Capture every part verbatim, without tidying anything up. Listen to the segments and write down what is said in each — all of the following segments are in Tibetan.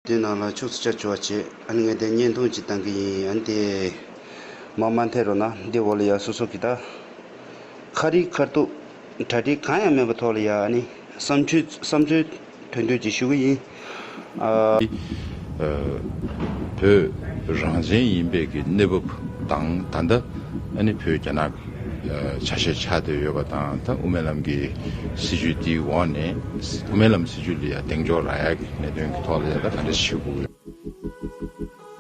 དེ་ནང་ལ་ཕྱོགས་སུ་བཅར་བཅུག་པ་བྱེད། ཨ་ནི་ངས་དེ་བརྙན་ཐུང་ཅིག་བཏང་གི་ཡིན། ཨ་ནི་དེ་མ་མ་མཐའ་རུ་ན་འདི་འོག་ལ་ཡ་སོ་སོ་གི་ད་ཁ་རི་ཁ་ཐུག་གྲ་སྒྲིག་གང་ཡང་མེད་པའི་ཐོག་ལ་ཡ་ཨ་ནི་བསམ་ཚུལ་བསམ་ཚུལ་དོན་དོད་ཅིག་ཞུ་གི་ཡིན། ཨ། ཨ། བོད་རང་བཙན་ཡིན་པའི་གི་གནས་བབ་དང་ད་ལྟ་ཨ་ནི་བོད་རྒྱ་ནག་ཆ་ཤས་ཆགས་བསྡད་ཡོད་པ་དང་། ད་དབུ་མའི་ལམ་གྱི་སྲིད་བྱུས་དེའི་འོག་ནས་དབུ་མའི་ལམ་སྲིད་བྱུས་ལ་ཡ་གདེང་འཇོག་རག་ཡག་གི་གནད་དོན་གྱི་ཐོག་ལ་ཡ་ད་ག་འདྲ་ཞིག་དགོས།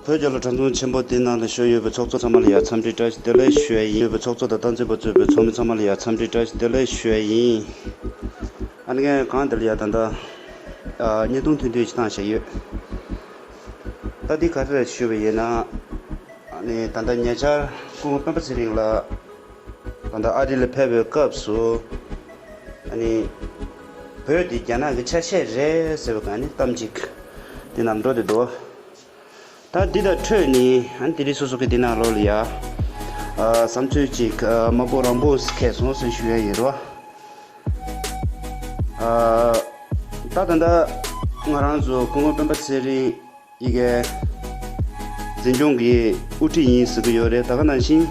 བོད་རྒྱལ་ལོ་གྲྭ་རྫོང་ཆེན་པོ་དེའི་ནང་ལ་བཞུགས་ཡོད་པའི་ཚོགས་གཙོ་ཚང་མ་ལ་ཡ་འཚམས་འདྲི་བཀྲ་ཤིས་བདེ་ལེགས་ཞུ་ཡ་ཡིན། ཡོད་པའི་ཚོགས་གཙོ་དང་སྟངས་འཛིན་པ་གཙོས་པའི་ཚོགས་མི་ཚང་མ་ལ་ཡ་འཚམས་འདྲི་བཀྲ་ཤིས་བདེ་ལེགས་ཞུ་ཡ་ཡིན། ཨ་ནི་ངས་གང་འདི་ལ་ཡ་ད་ལྟ་ཨ་བརྙན་ཐུང་ཐུང་ཐུང་ཞིག་བཏང་བཞག་ཡོད། ད་འདི་ག་རེ་རེད་ཞུས་པ་ཡིན་ན། ཨ་ནི་ད་ལྟ་ཉེ་ཆར་སྐུ་ངོ་སྤེན་པ་ཚེ་རིང་ལགས་ད་ལྟ་ཨ་རི་ལ་ཕེབས་པའི་སྐབས་སུ། ཨ་ནི་བོད་འདི་རྒྱ་ནག་གི་ཆ་ཤས་རེད་ཟེར་བའི་ག་ནི་གཏམ་ཅིག་འདི་ནང་འགྲོ་བསྡད་འདུག་ད་འདི་དང་འཕྲོས་ནས་ཨ་ནི་དེ་རིང་སོ་སོ་གི་འདི་ནང་ལོགས་ལ་ཡ་ཨ་བསམ་ཚུལ་ཅིག་ཨ་མ་པོ་རང་པོ་ཁེལ་སོང་ཟེར་ཞུ་ཡ་ཡིན་རོ། ཨ་ད་ད་ལྟ་ང་རང་ཚོ་སྐུ་ངོ་སྤེན་པ་ཚེ་རིང་ཡི་གེ་འཛིན་སྐྱོང་གི་དབུ་ཁྲིད་ཡིན་ཟེར་གི་ཡོད་རེད། ད་ག་ནང་བཞིན་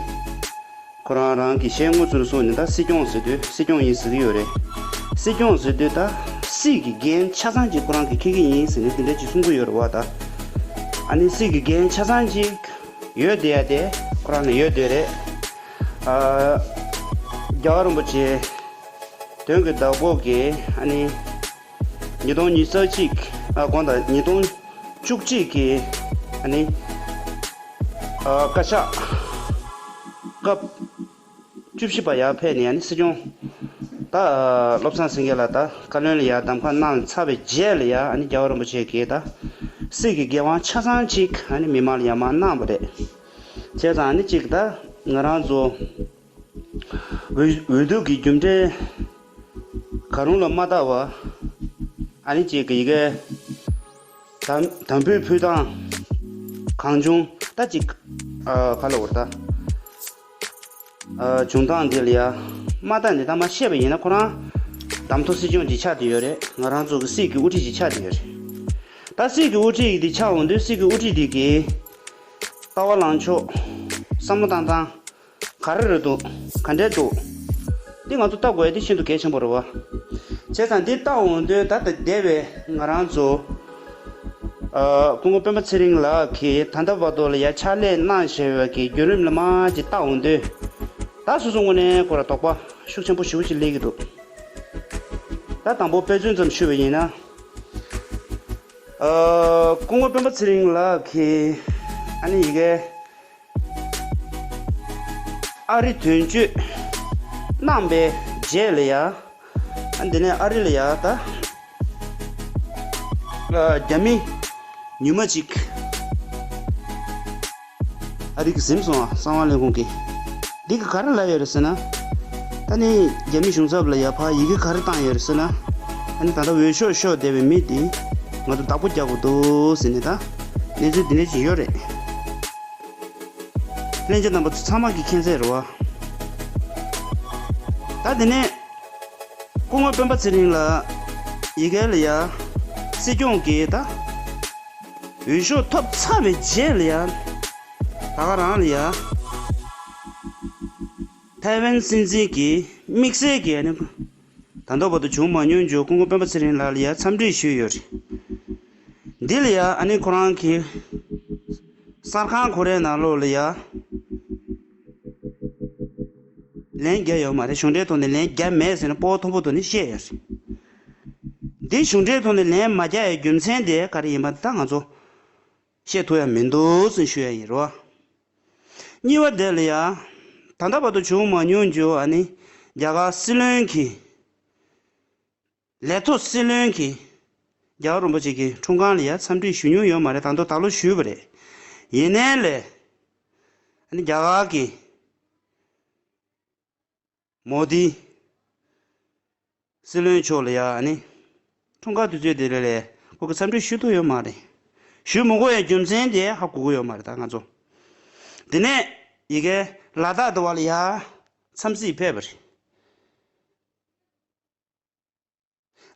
ཁོ་རང་རང་གི་ཤེས་ངོ་ཚུར་སོང་ནས་ད་སྲིད་སྐྱོང་ཟེར་དུས་སྲིད་སྐྱོང་ཡིན་ཟེར་གི་ཡོད་རེད། སྲིད་སྐྱོང་ཟེར་དུས་ད་སྲིད་ཀྱི་འགན་ཆ་ཚང་ཅིག་ཁོ་རང་གིས་འཁྱེར་གི་ཡིན་ཟེར་ནས་དེ་འདྲ་ཅིག་གསུང་གི་ཡོད་རེད་བ། ད་ཨ་ནི་སྲིད་ཀྱི་འགན་ཆ་ཚང་ཅིག་ཡོད་བསྡད་ཡ་དེ་ཁོ་རང་ལ་ཡོད་བསྡད་རེད། ཨ་རྒྱལ་བ་རིན་པོ་ཆེ་དོན་གྱི་བདག་པོ་གིས་ཨ་ནི་ཉིས་སྟོང་ཉི་ཤུ་རྩ་གཅིག་ཨ་དགོངས་དག་ཉིས་སྟོང་བཅུ་གཅིག་གི་ཨ་ནི་ཨ་བཀའ་ཤག་སྐབས་བཅུ་བཞི་པ་ཡར་ཕེབས་ནས་ཨ་ནི་སྲིད་སྐྱོང་ད་བློ་བཟང་སེང་གེ་ལགས་ད་བཀའ་བློན་ལ་ཡར་གདམ་ཁ་གནང་ཚར་བའི་རྗེས་ལ་ཡ་ཨ་ནི་རྒྱལ་བ་རིན་པོ་ཆེ་གིས་ད་སྲིད་ཀྱི་འགན་དབང་ཆ་ཚང་ཅིག་ཨ་ནི་མི་མང་ལ་ཡར་མར་གནང་བ་རེད། བྱས་ཙང་ཨ་ནི་གཅིག་ད་ང་རང་ཚོ་འོས་འོས་བསྡུ་གི་རྒྱུ་འབྲས་ག་རུང་ལ་མ་བལྟ་བ། ཨ་ནི་གཅིག་གི་ཡི་གེ་དམ་དམ་འབུལ་ཕུལ་སྟངས་གང་བྱུང་ད་གཅིག་ཨ་ག་ལ་འོར་ད་ཨ་བྱུང་སྟངས་འདི་ལ་ཡ་མ་བལྟ་ནས་ད་མ་བཤད་པ་ཡིན་ན་ཁོ་རང་གདམ་ཐོ་སྲིད་སྐྱོང་ཅིག་ཆགས་བསྡད་ཡོད་རེད། ང་རང་ཚོ་གི་སྲིད་ཀྱི་དབུ་ཁྲིད་ཅིག་ཆགས་བསྡད་ཡོད་རེད། ད་སྲིད་ཀྱི་དབུ་ཁྲིད་འདི་ཆགས་འོང་དུས་སྲིད་ཀྱི་དབུ་ཁྲིད་འདི་གི་ལྟ་བ་ལངས་ཕྱོགས་བསམ་བློ་བཏང་སྟངས། ག་རེ་རེད་འདུག་ག་འདྲས་འདུག་འདི་ང་ཚོ་ལྟ་དགོས་ཡ་འདི་ཤིན་ཏུ་གལ་ཆེན་པོ་རེད་བ། བྱས་ཙང་འདི་ལྟ་འོང་དུས་ད་ལྟ་འདས་པའི་ང་རང་ཚོ་ཨ་སྐུ་ངོ་སྤེན་པ་ཚེ་རིང་ལགས་ཀྱིས་ད་ལྟ་བར་དུ་ལ་ཡ་ཕྱག་ལས་གནང་བཞིན་པའི་གི་བརྒྱུད་རིམ་ལ་མར་ཅིག་ལྟ་འོང་དུས། ད་སོ་སོ་ངོས་ནས་ཁོ་ར་དོགས་པ་ཤུགས་ཆེན་པོ་ཞེ་པོ་ཅིག་སླེབས་ཀྱི་འདུག་ད་དང་པོ་དཔེ་མཚོན་ཙམ་ཞུས་པ་ཡིན་ན། ཨ་སྐུ་ངོ་སྤེན་པ་ཚེ་རིང་ལགས་ཀྱིས་ཨ་ནི་ཡི་གེ་ཨ་རི་དོན་གཅོད་གནང་པའི་རྗེས་ལ་ཡ། ཨ་འདི་ནས་ཨ་རི་ལ་ཡ་ད་ཨ་རྒྱ་མི་ཉུལ་མ་གཅིག་ཨ་རི་གི་ཟིན་སོང་ཨ་གསང་བ་ལས་ཁུངས་ཀྱིས་འདི་གི་ག་རེ་ལབ་ཡོད་རེད་ཟེར་ན། ད་ནི་རྒྱ་མི་གཞུང་ཚབ་ལ་ཡ་ཕར་ཡི་གེ་ག་རེ་བཏང་ཡོད་རེད་ཟེར་ན། ཨ་ནི་ད་ལྟ་འོས་ཤོག་ཤོར་བསྡད་པའི་མི་འདི་ང་ཚོ་བདག་པོ་རྒྱག་དགོས་འདུག་ཟེར་ནས་ད་གནས་ཚུལ་འདི་འདྲ་ཞིག་ཡོད་རེད། ལྷན་རྒྱས་རྣམ་པ་ཚོ་ཚང་མ་གིས་མཁྱེན་གསལ་རེད་བ། ད་དེ་ནས་སྐུ་ངོ་སྤེན་པ་ཚེ་རིང་ལགས་ཡི་གེ་ལ་ཡ་སྲིད་སྐྱོང་གིས་ད་འོས་ཤོག་ཐོབ་ཚར་བའི་རྗེས་ལ་ཡ་ད་ག་རང་ལ་ཡ་ཐའེ་ཝན་སྲིད་འཛིན་གྱིས་དམིགས་བསལ་གྱིས་ཨ་ནི་ད་ལྟ་བར་དུ་བྱུང་མ་མྱོང་རྒྱུ་སྐུ་ངོ་སྤེན་པ་ཚེ་རིང་ལགས་ལ་ཡ་འཚམས་འདྲི་ཞུས་ཡོད་རེད། འདི་ལ་ཡ་ཨ་ནི་ཁོ་རང་གིས་གསར་ཁང་ཁོ་རའི་ནང་ལོགས་ལ་ཡ་ལན་བརྒྱབ་ཡོད་མ་རེད། གཞུང་འབྲེལ་ཐོག་ནས་ལན་བརྒྱབ་མེད་ཟེར་ནས་སྤོ་བོ་མཐོན་པོ་ཐོག་ནས་བཤད་ཡོད་རེད། འདི་གཞུང་འབྲེལ་ཐོག་ནས་ལན་མ་བརྒྱབ་ཡའི་རྒྱུ་མཚན་དེ་ག་རེ་ཡིན་པ་ད་ང་ཚོ་བཤད་ཐུབ་ཡ་མི་འདུག་ཟེར་ཞུ་ཡ་ཡིན་རོ། གཉིས་པ་དེ་ལ་ཡ་ད་ལྟ་བར་དུ་བྱུང་མ་མྱོང་རྒྱུ་ཨ་ནི་རྒྱ་གར་སྲིད་བློན་གྱིས་ལས་ཐོག་སྲིད་བློན་གྱིས་རྒྱལ་བ་རིན་པོ་ཆེ་གི་འཁྲུངས་སྐར་ལ་ཡ་འཚམས་འདྲི་ཞུ་མྱོང་ཡོད་མ་རེད། ད་དུང་ད་ལོ་ཞུས་པ་རེད། ཡིན་ནའི་ལས་ཨ་ནི་རྒྱ་གར་གྱི་མོ་དི་སྲིད་བློན་མཆོག་ལ་ཡ་ཨ་ནི་འཁྲུངས་སྐར་དུས་ཚོད་དེ་རེད་ལས་ཁོ་གི་འཚམས་འདྲི་ཞུ་ཐུབ་ཡོད་མ་རེད། ཞུ་མི་དགོས་ཡ་རྒྱུ་མཚན་དེ་ཧ་གོ་གི་ཡོད་མ་རེད། ད་ང་ཚོ་དེ་ནས་ཡི་གེ་ལ་དྭགས་དུ་བ་ལ་ཡ་འཚམས་གཟིགས་ཕེབས་པ་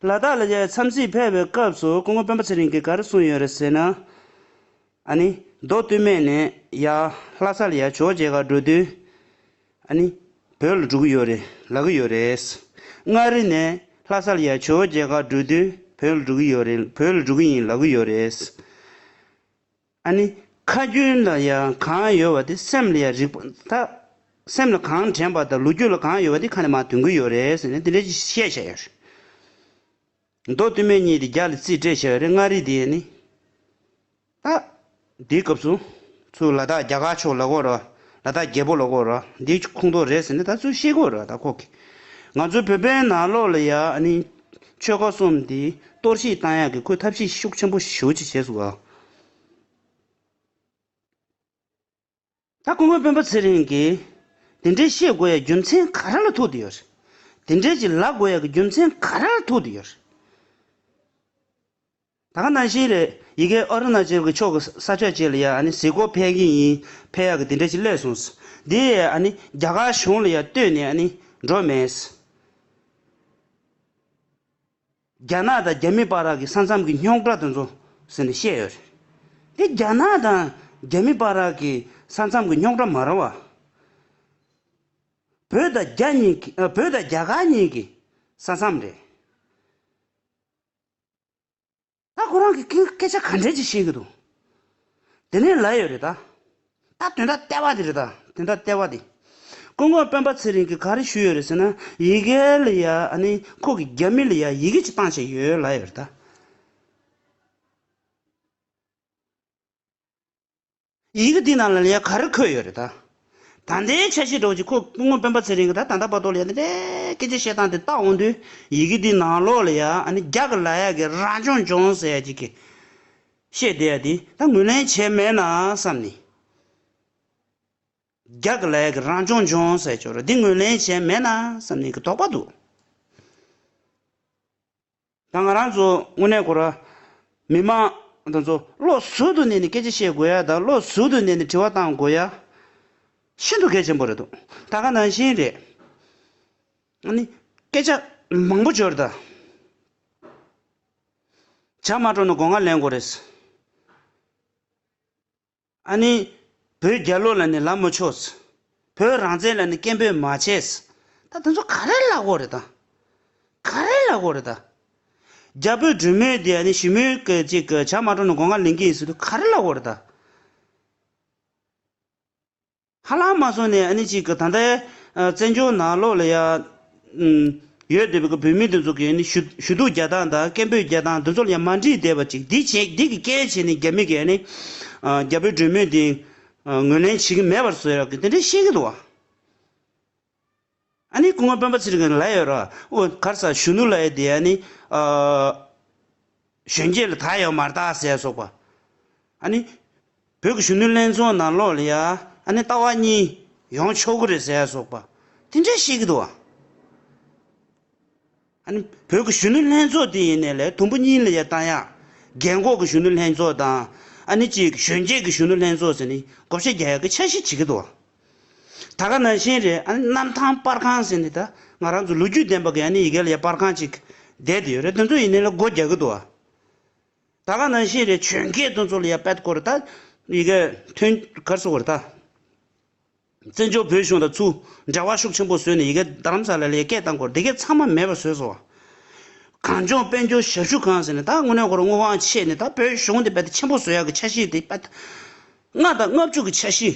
རེད། ལ་དྭགས་ལ་ཡ་འཚམས་གཟིགས་ཕེབས་པའི་སྐབས་སུ་སྐུ་ངོ་སྤེན་པ་ཚེ་རིང་གིས་ག་རེ་གསུངས་ཡོད་རེད་ཟེར་ན། ཨ་ནི་མདོ་སྟོད་སྨད་ནས་ཡར་ལྷ་ས་ལ་ཡར་ཇོ་བོ་མཇལ་ཁ་འགྲོ་དུས། ཨ་ནི་བོད་ལ་འགྲོ་གི་ཡོད་རེད་ལབ་ཀྱི་ཡོད་རེད། མངའ་རིས་ནས་ལྷ་ས་ལ་ཡར་ཇོ་བོ་མཇལ་ཁ་འགྲོ་དུས་བོད་ལ་འགྲོ་གི་ཡོད་རེད། བོད་ལ་འགྲོ་གི་ཡིན་ལབ་ཀྱི་ཡོད་རེད། ཨ་ནི་ཁ་རྒྱུན་ལ་ཡང་གང་ཡོད་པ་དེ་སེམས་ལ་ཡང་རིག་པ་ད། སེམས་ལ་གང་དྲན་པ་དང་ལོ་རྒྱུས་ལ་གང་ཡོད་པ་དེ་ཁ་ནས་མར་འདོན་གྱི་ཡོད་རེད་ཟེར་ནས་དེ་འདྲ་ཅིག་བཤད་བཞག་ཡོད་རེད། མདོ་སྟོད་སྨད་གཉིས་དེ་རྒྱ་ལ་རྩིས་སྤྲད་བཞག་ཡོད་རེད། མངའ་རིས་དེ་ནི། ད། འདིའི་སྐབས་སུ། ཚུར་ལ་དྭགས་རྒྱ་གར་ཕྱོགས་ལབ་དགོས་རེད། ལ་དྭགས་རྒྱལ་པོ་ལབ་དགོས་རེད། འདིའི་ཁོངས་གཏོགས་རེད་ཟེར་ནས་ད་ཚུར་བཤད་དགོས་རེད་ད་ཁོ་གིས། ང་ཚོའི་བོད་པའི་ནང་ལོགས་ལ་ཡ་ཨ་ནི། ཆོལ་ཁ་གསུམ་དེ་གཏོར་བཤིག་བཏང་ཡག་གི་ཁོས་ཐབས་ཤེས་ཤུགས་ཆེན་པོ་ཞེ་པོ་ཅིག་བྱས་སོང་ཨ། ད་སྐུ་ངོ་སྤེན་པ་ཚེ་རིང་གིས་དེ་འདྲའི་བཤད་དགོས་ཡ་རྒྱུ་མཚན་ག་རེ་ལ་ཐུག་བསྡད་ཡོད་རེད། དེ་འདྲའི་ཅིག་ལབ་དགོས་ཡ་གི་རྒྱུ་མཚན་ག་རེ་ལ་ཐུག་བསྡད་ཡོད་རེད། ད་ག་ནང་བཞིན་རེད། ཡ་གི་ཨ་རུ་ན་ཅལ་གྱི་ཕྱོགས་ཀྱི་ས་ཕྱོགས་ཅིག་ལ་ཡ་ཨ་ནི་གཟིགས་སྐོར་ཕེབས་ཀྱི་ཡིན། ཕེབས་ཡ་གི་དེ་འདྲ་ཅིག་སླེབས་སོང་། འདི་ཡ་ཨ་ནི་རྒྱ་གར་གཞུང་ལ་ཡ་ལྟོས་ནས་ཨ་ནི་འགྲོ་མེད། རྒྱ་ནག་དང་རྒྱ་མི་བར་གྱི་ས་མཚམས་ཀྱི་རྙོག་དྲ་དེ་ཚོ་ཟེར་ནས་བཤད་ཡོད་རེད། དེ་རྒྱ་ནག་དང་རྒྱ་མི་བར་གྱི་ས་མཚམས་ཀྱི་རྙོག་དྲ་མ་རེད་བ། བོད་དང་རྒྱ་གཉིས་ཀྱི་ཨ། བོད་དང་རྒྱ་གར་གཉིས་ཀྱི་ས་མཚམས་རེད། ད་ཁོ་རང་གིས་སྐད་སྐད་ཆ་ག་འདྲས་ཅིག་བཤད་ཀྱི་འདུག་དེ་ནས་ལབ་ཡོད་རེད་ད། ད་དོན་དག་ལྟེ་བ་དེ་རེད་ད། དོན་དག་ལྟེ་བ་དེ། སྐུ་ངོ་སྤེན་པ་ཚེ་རིང་གིས་ག་རེ་ཞུས་ཡོད་རེད་ཟེར་ན། ཡ་གི་ལ་ཡ་ཨ་ནི་ཁོ་གིས་རྒྱ་མི་ལ་ཡ་ཡ་གི་ཅིག་བཏང་བྱས་ཡོད་ལབ་ཡོད་རེད་ད། ཡ་གི་འདི་ནང་ལ་ཡ་ག་རེ་འཁོད་ཡོད་རེད་ད། ད་ལྟའི་འཆར་གཞི་འདྲ་བོ་ཅིག་ཁོ་སྐུ་ངོ་སྤེན་པ་ཚེ་རིང་གིས་ད་ད་ལྟ་བར་དུ་ལ་ཡ་དེ་འདྲའི་སྐད་ཆ་བཤད་སྟངས་དེ་བལྟ་འོང་དུས། ཡ་གི་འདི་ནང་ལོགས་ལ་ཡ་ཨ་ནི་རྒྱ་གི་ལབ་ཡ་གི་རང་སྐྱོང་ལྗོངས་ཟེར་ཡ་ཅིག་གི་བཤད་བསྡད་ཡ་དེ་ད་ངོས་ལེན་བྱས་མེད་ན་བསམ་ནས། རྒྱ་གི་ལབ་ཡ་གི་རང་སྐྱོང་ལྗོངས་ཟེར་ཆོག་རེད། འདི་ངོས་ལེན་བྱས་མེད་ན་བསམ་ནས་གི་དོགས་པ་འདུག་ད་ང་རང་ཚོ་དངོས་གནས་ཁོ་ར་མི་མང་དེ་ཚོ་བློ་གཟུ་བཏུབ་ནས་ནི་སྐད་ཆ་བཤད་དགོས་ཡ་དང་། བློ་གཟུ་བཏུབ་ནས་ནི་དྲི་བ་བཏང་དགོས་ཡ་ཤིན་ཏུ་གལ་ཆེན་པོ་རེད་འདུག་ད་ག་ནང་བཞིན་རེད། ཨ་ནི་སྐད་ཆ་མང་པོ་འབྱོར་ད། བྱ་མ་སྤྲོ་ན་སྒོ་ང་ལེན་དགོས་རེད། ཨ་ནི། བོད་རྒྱལ་ལོ་ལ་ནི་ལབ་མི་ཆོག་བོད་རང་བཙན་ལ་ནི་སྐད་འབོད་མ་བྱེད། ད་དེ་ཚོ་ག་རེ་ལབ་དགོས་རེད་ད། ག་རེ་ལབ་དགོས་རེད་ད། རྒྱ་བོད་གྲོས་མོལ་དེ་ཨ་ནི་ཞི་མོལ་གི་ཅིག་གི་བྱ་མ་སྤྲོ་ན་སྒོ་ང་ལེན་གྱི་ཡིན་ཟེར་དུས་ག་རེ་ལབ་དགོས་རེད་ད། ཧ་ལམ་མ་སོང་ནས་ཨ་ནི་ཅིག་གི་ད་ལྟའི་བཙན་བྱོལ་ནང་ལོགས་ལ་ཡ། ཡོད་བསྡད་པའི་བོད་མི་དེ་ཚོ་གིས་ནི་ཞུ་ཞུ་གཏུག་རྒྱག་སྟངས་དང་སྐད་འབོད་རྒྱག་སྟངས་དེ་ཚོ་ལ་ཡང་མ་འགྲིག་བསྡད་པ་ཅིག་འདི་བྱས་འདི་གི་སྐད་བྱས་ནས་རྒྱ་མི་གིས་ནི་རྒྱ་བོད་གྲོས་མོལ་འདི་ངོས་ལེན་བྱེད་ཀྱི་མེད་པར་བཟོ་ཡག་གི་དེ་འདྲ་བཤད་ཀྱི་འདུག་བ། ཨ་ནི་སྐུ་ངོ་སྤེན་པ་ཚེ་རིང་གིས་ལབ་ཡོད་ར། ཨོ་ག་རེ་ཟ། གཞོན་ནུ་ལབ་ཡ་དེ་ཨ་ནི། གཞོན་སྐྱེས་ལ་དར་ཡོད་མ་རེད་ད་ཟེར་སོགས་པ། ཨ་ནི། བོད་ཀྱི་གཞོན་ནུ་ལྷན་ཚོགས་ནང་ལོགས་ལ་ཡ་ཨ་ནི་ལྟ་བ་གཉིས་ཡོང་ཆོག་གི་རེད་ཟེར་ཡ་སོགས་པ་དེ་འདྲ་བཤད་ཀྱི་འདུག་བ། ཨ་ནི་བོད་ཀྱི་གཞོན་ནུ་ལྷན་ཚོགས་དེ་ཡིན་ནའི་ལས་དུམ་བུ་གཉིས་ལ་ཡ་བཏང་ཡ། རྒན་འཁོགས་ཀྱི་གཞོན་ནུ་ལྷན་ཚོགས་དང་། ཨ་ནི་གཅིག་གཞོན་སྐྱེས་ཀྱི་གཞོན་ནུ་ལྷན་ཚོགས་ཟེར་ནས་བགོ་བཤའ་རྒྱག་ཡ་གི་འཆར་གཞི་བྱེད་ཀྱི་འདུག་བ། ད་ག་ནང་བཞིན་རེད། ཨ་ནི་གནམ་ཐང་པར་ཁང་ཟེར་ནས་ད་ང་རང་ཚོ་ལོ་རྒྱུས་ལྡན་པ་གི་ཨ་ནི་ཡ་གི་ལ་ཡ་པར་ཁང་ཅིག་བསྡད་དེ་ཡོད་རེད། དེ་ཚོ་ཡིན་ནའི་ལས་སྒོ་རྒྱག་གི་འདུག་བ། ད་ག་ནང་བཞིན་རེད། གཞོན་སྐྱེས་དེ་ཚོ་ལ་ཡ་དཔེ་སྐོར་ད་ཡ་གི་ཐོན་གར་སོང་བ་རེད་ད། བཙན་བྱོལ་བོད་གཞུང་དང་ཚུར་འབྲེལ་བ་ཤུགས་ཆེན་པོ་བཟོས་ནས་ཡ་གི་རྡ་རམ་ས་ལ་ལ་ཡ་སྐད་བཏང་སྐོར་དེ་གས་ཚང་མ་མེད་པ་བཟོས་སོང་བ། གངས་ལྗོངས་དཔལ་འབྱོར་ཞབས་ཞུ་ཁང་ཟེར་ནས་ད་དངོས་གནས་ཁོ་རང་དངོས་དབང་ཆད་ནས་ད་བོད་གཞུང་དེ་དཔེ་ད་ཆེན་པོ་བཟོ་ཡག་གི་འཆར་གཞི་དེ་དཔེ་ད་ལྔ་དང་ལྔ་བཅུ་གི་འཆར་གཞི།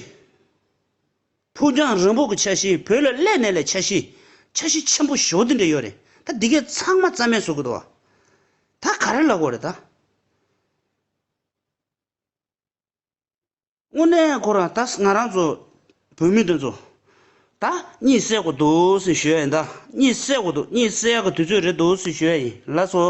ཕུགས་རྒྱང་རིང་པོ་གི་འཆར་གཞི། བོད་ལ་སླེབས་ནས་ལས་འཆར་གཞི། འཆར་གཞི་ཆེན་པོ་ཞེ་པོ་དེ་འདྲ་ཡོད་རེད། ད་འདི་གས་ཚང་མ་རྩ་མེད་བཟོ་གི་འདུག་བ། ད་ག་རེ་ལབ་དགོས་རེད་ད། དངོས་གནས་ཁོ་རང་ད་ང་རང་ཚོ་བོད་མི་དེ་ཚོ་ད་གཉིད་སད་དགོས་འདུག་ཟེར་ཞུ་ཡ་ཡིན། ད་གཉིད་སད་དགོས་འདུག་གཉིད་སད་ཡ་གི་དུས་ཚོད་རེད་འདུག་ཟེར་ཞུ་ཡ་ཡིན། ལགས་སོ།